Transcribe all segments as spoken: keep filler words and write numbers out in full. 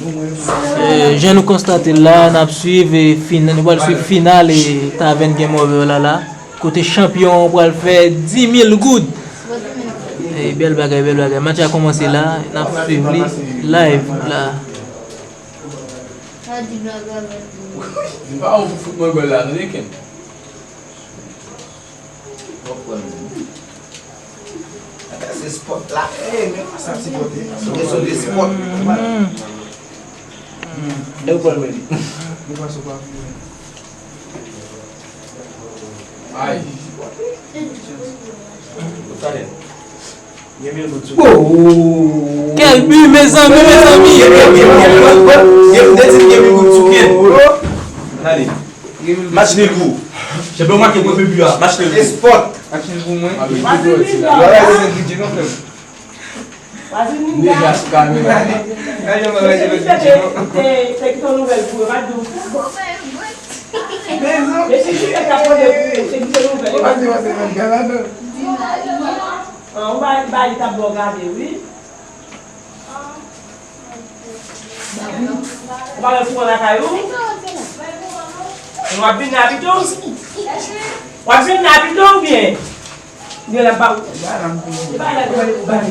E, jan nou konstate l la, n ap swiv, e, fina-, nou pral swiv final, e, Tavèn Game Over la la. Kote chanpyon an pral fè dis mil goud. E, bèl bagay, bèl bagay. Match la kòmanse la, n ap swiv li live la. Di pa ou fout mwen gòl la, tande, Ken. Konprann. Atè se spòt la. Eh, men pa sa ti kote. Rezo de spòt. Lè ou pral mwen li. Ay. Talè. Gen mil goud sou Ken. Kèl bi, mezanmi, mezanmi! Gen mil, gen mil, gen mil goud sou Ken. Gade. Match nul pou ou. Chèpè, ou make premye bi a. Match nul. Espòt. Match nul pou mwen. Wazini la. Wazini la. Nèg la sou kamera. Gade, gade, gade, gade. Te, te, te kite yon nouvèl pou yo, pa di w. Mezanmi. Mesye Jifè k ap mande pou yo, te kite yon nouvèl. Pase, pase, pase, gade la. An, ou ba, ba li t ap ba w gade, wi. Ou pa wè foukan lakay ou? W ap vin la pito? W ap vin la pito oubyen? Oubyen l ap ba ou? E pa la pou ba li.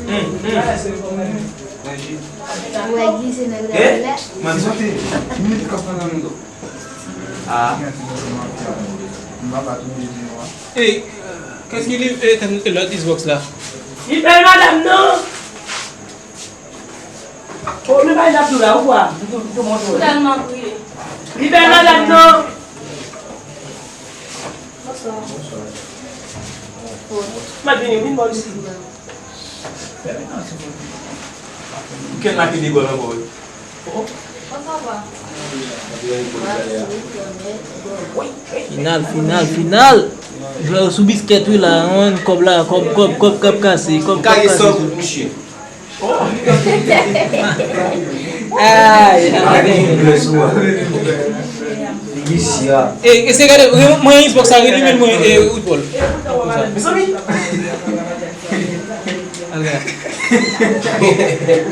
Hum, hum. Ou wè glize nan gravèl la? Mwen soti. Ah. Hey, qu'est-ce qu'il est, eh, lòt Xbox la? Li bèl madanm non. Oh, men bay dap la ou kwa? Li bèl madanm non. Bonswa. Bonswa. Mwen vini wi, mwen vini. Ken make de gòl ankò wi. Final, final, final. Jwè yo sou biskèt wi la, yon kòb la, kòb, kòb, kòb k ap kase, kòb k ap kase. Ay, ay. E, e se gade, mwen Xbox la, relime l mwen, e, Outball. Mezanmi. Ou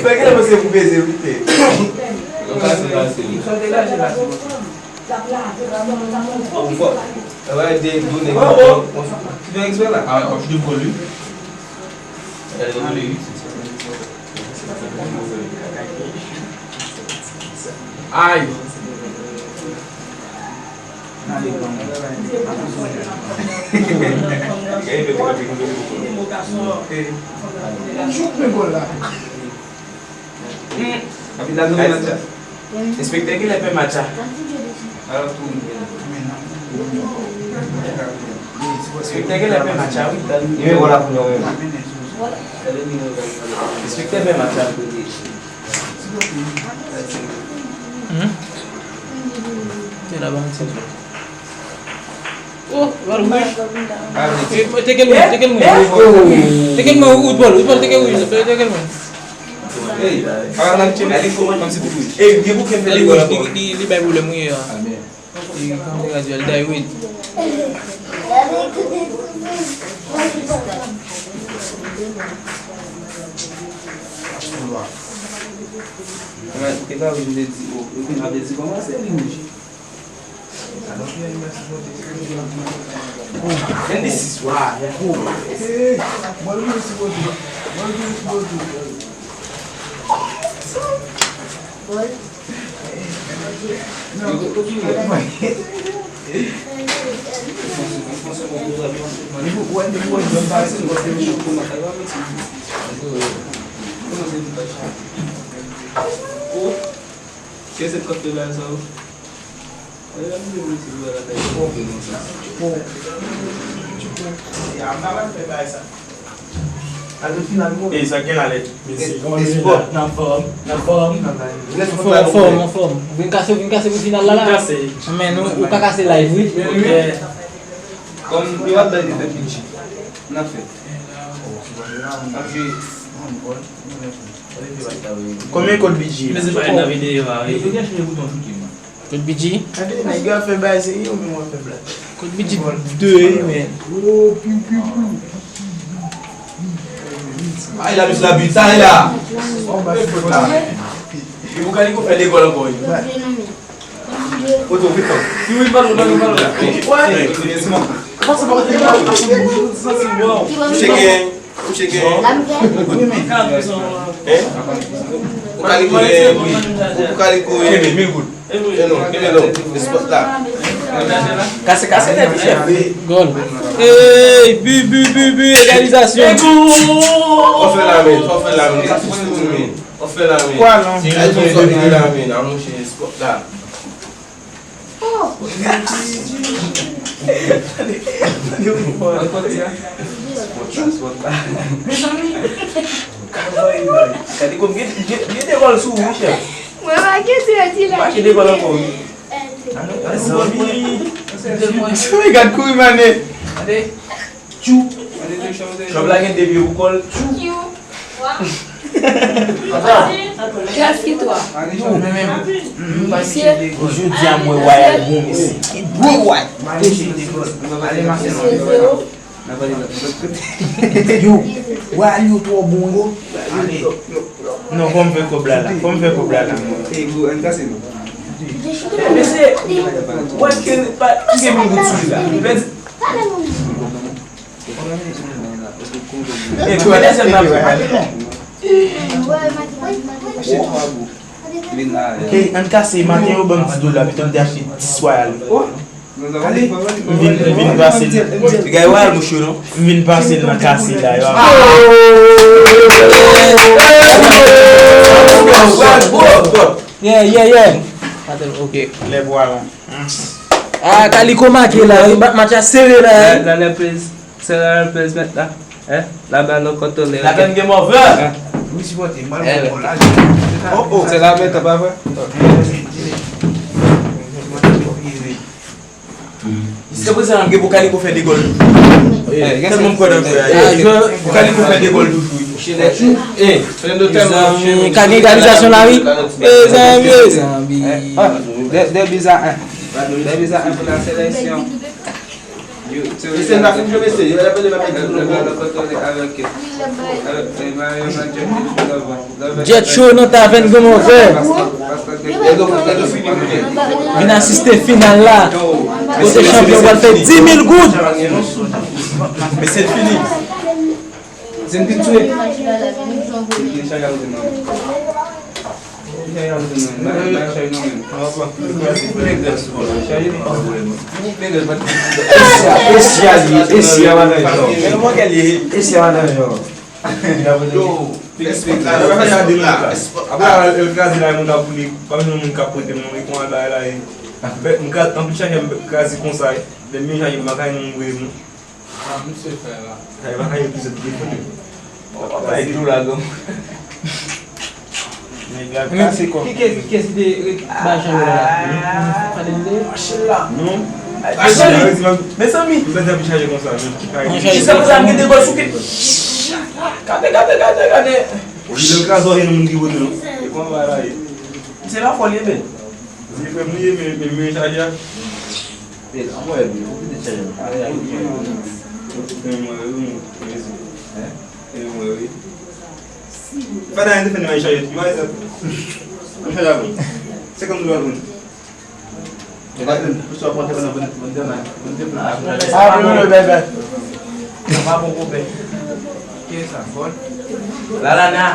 fè gen lè panse pou peze wi te. Ou fò. Travay de donnen. Ti fè eksprè la. Ah, w ap chute gòl wi. Ay. Inspektè genlè pè match la. Inspektè genlè pè match la wi. Nimewo la pou nou menm. Inspektè pè match la. Hmm? Te la ban ti. Oh, bal mwen. Teke l mwen, teke l mwen. Teke l mwen, Outball, Outball, teke l mwen, teke l mwen. Li, li, li bay pwoblèm wi. Li kanpe radyo al day win. Mwen te ka wouj, m te di, oh, epi m ap di kòman se li wouj. N D six wa. Kiyès k ap fè bagay sa yo? Ey, sa gen la lè. Espòt. Nan fòm, nan fòm. Anfòm, anfòm, anfòm. Vin kase, vin kase pou final la la. Vin kase. Men nou, ou ka kase live wi. Ok. Kòm yo ap bay li fè pidji. N ap fè. N ap jwe. Konbyen kòd bidji? Men se pa nan videyo a wi. Kòd bidji? Gade, nèg yo ap fè bagay serye, ou menm w ap fè blag. Kòd bidji de wi, men. Oh, piu, piu, piu. Ay, la, mis la bitay la. Li pou Kaliko fè de gòl ankò, wi. Oto, vit. Si wi, bal, bal, bal. Cheke, cheke. Hein? Ou Kaliko, wi. Ou Kaliko, wi. Kenbe, mil goud. E non, kenbe non. Espòs la. Kase, kase nèt, chèf. Gòl. Ey, bi, bi, bi, bi, egalizasyon. Fò fè la men, fò fè la men. Sa fè la men. Fò fè la men. Kwa non? Ay, fò fè la men. A monchè, espòs la. Mezanmi. Gade kòm gen, gen, gen de gòl sou ou, chèf. Mwen pa gen tirè ti la. Mache de gòl ankò, wi. Mezanmi. Mezanmi, gad kouri mane. Tchou. Chòp la gen de pye pou kò l. Tchou. Kiyès ki twa? Yo, men, men, m pa kite de gòl. Jodi a mwen wè yon bon mesye. Bon wè. Yo, wè yo twò bon, yo. Non, fò m fè kòb la la. Fò m fè kòb la la. Mesye, wè ke pa, m gen mil goud sou li la. Li pèdi. E, tou dezyèm nan. Ok, ann kase, maten yo ban m dis dola, pito m te achte dis wayal. Ale, m vin, m vin pase l. Gay wayal mouch yo, non? M vin pase l nan kase la, yo. Yeah, yeah, yeah. Ok, lè pou al. Ah, Kaliko make la, wi, match la sere la, wi. La, la, la, pèz. Se la, la, pèz mèt la. Hein? La balle au contrôle, ok. La peine gen move. Wi, sipòte, m al pran gòl la. Oh, oh. Se la mèt, pa vre? Jiska prezan, gen pou Kaliko fè de gòl. Tèlman m kwè nan jwè a. Pou Kaliko fè de gòl toujou. Mezanmi, ka gen egalizasyon la, wi. Mezanmi, mezanmi. Deux, deux buts à un. Deux buts à un pour la sélection. Mesye, n pa fin jwe, mesye. Yo, yo, yo, yo, yo, yo, yo, yo, yo, yo, yo, yo, Jet Show nan tavèn Granmove. Vin asiste final la. Kote chanpyon pral fè dis mil goud. Mesye, fini. Zen vin tou. Esya li, esya madanjò. Esya madanjò. Yo, fèk esplike la, fèk esplike la. Apre, el kraze la, moun ka boule, pa menm moun ka pote, moun, e konsa bagay la ye. M kraze, anpil chaje m kraze konsa, lè m vin chaje m pa ka moun voye moun. Ah, misye fè la. Sa e pa ka epizòd ki fini. Papa e tou la, gon. Nèg la kase kò. Ki, ki, ki, ki te ret ba jan yo la? Fane de? Machin la. Non. Machin. Mezanmi. Mwen fè chaje konsa, men. Jiska prezan, m gen de gòl sou ke. Gade, gade, gade, gade. Li nan kraz, ou gen moun ki wote, non. E konsa la ye. Se pa fò li ye, men. Li fè m li ye, men, men, men chaje a. E, anmwey, ou kite chaje. Anmwey, wi, mwen, mwen, mwen, mwen. Hein? E, mwen, wi. Fada, te fè nan chaje, tu vois, ça. Mwen chaje avè m. Senkant dola pou mwen. E la, pou sa, pou te fè nan, pou te fè nan, pou te fè nan. Ah, wi, wi, wi, wi. Sa pa bon, konpè. Ki sa, gòl? Lalana.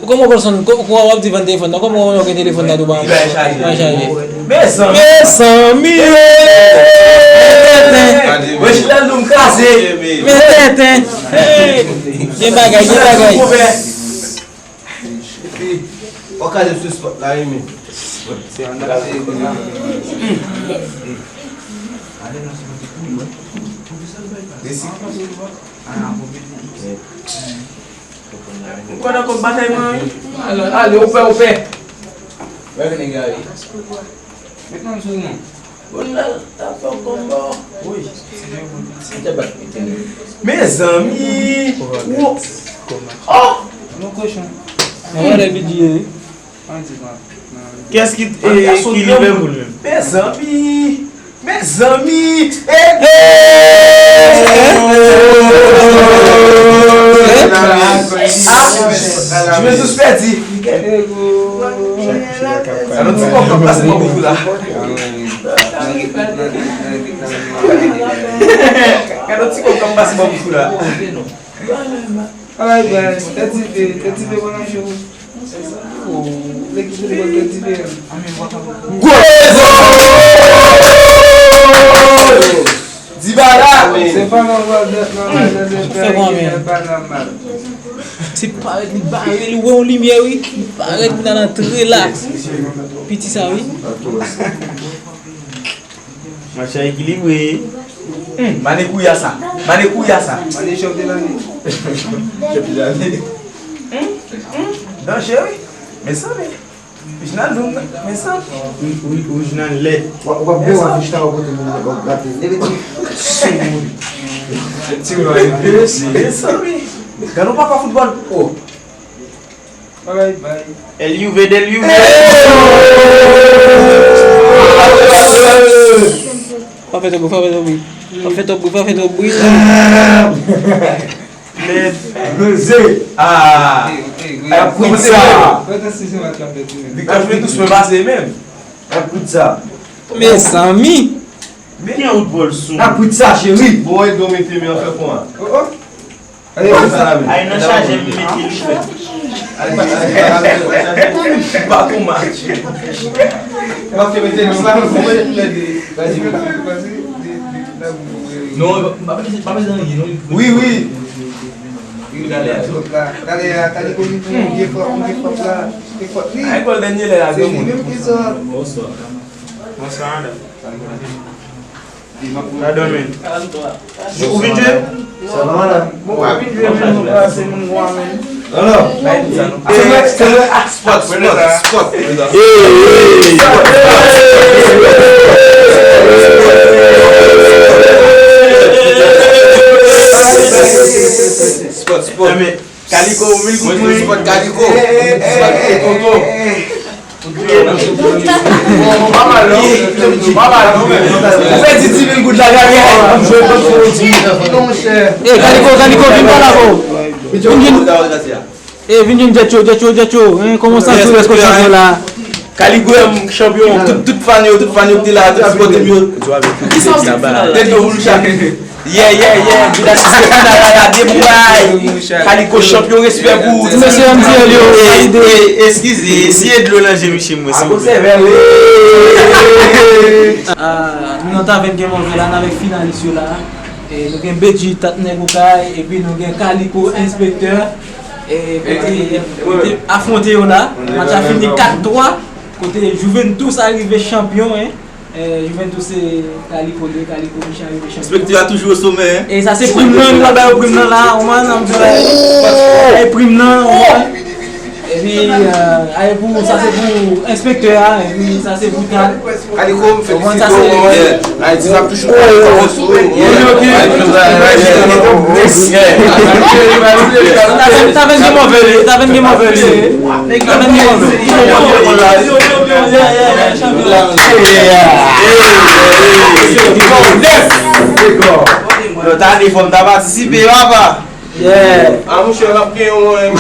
Kòman w konn sonn, kò-, kò w ap di vann telefòn nan? Kòman w gen telefòn nan tou ba? Li pa chaje. Pa chaje. Mezanmi. Mezanmi. Men tenten. Wè, jilal nou m kraze. Men tenten. Hey. Gen bagay, gen bagay. Epi, w kraze sou spot la, wi, men. Se yon date. Resi. Ou kwè nan kòk batay mwen, wi? Ale, ale, ou pè, ou pè. Wè vini gari. Met non sou non. Bon, la, ta fè konba. Wi. Mezanmi. Wo. Oh! Non, kochon. Mwen wè lè bidye, wi. Kiyès ki, eh, ki Liverpool menm? Mezanmi. Mezanmi! Juventus pèdi. Gade yon ti kòb k ap pase bò bout ou la. Gade yon ti kòb k ap pase bò bout ou la. Alright, guys, Tèt Dife, Tèt Dife, bon, nan show. Lekip foutbòl Tèt Dife. Gwo! Dibala! Se pa nòmal, nòmal, nòmal, nòmal, nòmal. Se parèt li bare, li wè yon limyè, wi. Li parèt li nan antre la. Piti sa, wi. Match la ekilibre. Hmm, Mane Kouya sa. Mane Kouya sa. Mane chòf de lane. Chòf de lane. Hmm, hmm. Danje, wi. Mezanmi. Rijnaldum, mezanmi. Rijnald lè. W ap byen wè afich la, w kote moun nan w ap gate. Leve ti. Ti moun nan. Mezanmi. Gade yon papa foutbòl. Oh. Alright, bye. El Juve del Juve. Pa fè twòp bri, pa fè twòp bri. Pa fè twòp bri, pa fè twòp bri. Mèd. Reze. Ah. Ap kout sa. Viktwa Juventus mwen pase menm. Ap kout sa. Mezanmi. Men gen out bòl sou. Ap kout sa, cheri. Bon, e do mete men an fè fon an. Oh, oh. Ay, nan chaje m mete li fè. Baton match. Mwen te mete nou la, mwen te mete. Non, pa bezwen, pa bezwen anyen, non. Wi, wi. Wi, gade a. Gade a, gade pou li pou vye fòt, vye fòt la. Vye fòt li. Ay, gòl dènye lè la, se li menm ki sòt. Bonswa. Bonswa, madanm. Gadon men. Ou vin jwe? Sa va, madanm? Bon, pa vin jwe, men nou pase moun gwa men. Non, non. Se mwen, se mwen ak spot, spot, spot. Hey, hey. Spot, spot. Kaliko, ou vin kout mwen. Mwen, spot Kaliko. Spot tonton. Bon, pa mal non. Pa mal non, men. Ou pèdi dis mil goud la, gade. Ey, Kaliko, Kaliko, vin pa la, bro. Vin, vin. Ey, vin, vin, Djètcho, Djètcho, Djètcho. Hein, kòman sa sou rès chanpyon la? Kaliko, chanpyon. Tout, tout fan yo, tout fan yo ki te la, tout sipòtè m yo. Kisa w di? Tèt yo pou nou chak. Yeah, yeah, yeah. Medam, se final la, de pou bay. Kaliko chanpyon, respè pou ou. Ti mesye, M D L yo, valide. Eskize, siye dlo nan je misye, mwen, silvouplè. Ah, nou nan Tavèn Game Over la, n avèk finalis yo la. E nou gen Bedji, Tat Nèg Okay, epi nou gen Kaliko, Enspektè. E pou te, pou te afwonte yo la. Match la fini kat twa. Kote Juventus a rive chanpyon, hein. Eh, Juventus se Kaliko li ye, Kaliko Micha rive chanpyon. Enspektè a toujou o somè, hein. E sa se prim nan, nou pral ba yo prim nan la, ou konprann, n ap di, eh, prim nan, ou konprann. Epi, eh, aye pou, sa se pou enspektè a, epi sa se pou Tad. Kaliko, m felisite w, yeah. Ayiti, n ap toujou konsa. Tavèn gen move li, Tavèn gen move li. Tavèn gen move li. Yo, ta defò m ta patisipe, papa. Yeah. A, monchè, l ap gen yon, yon, yon.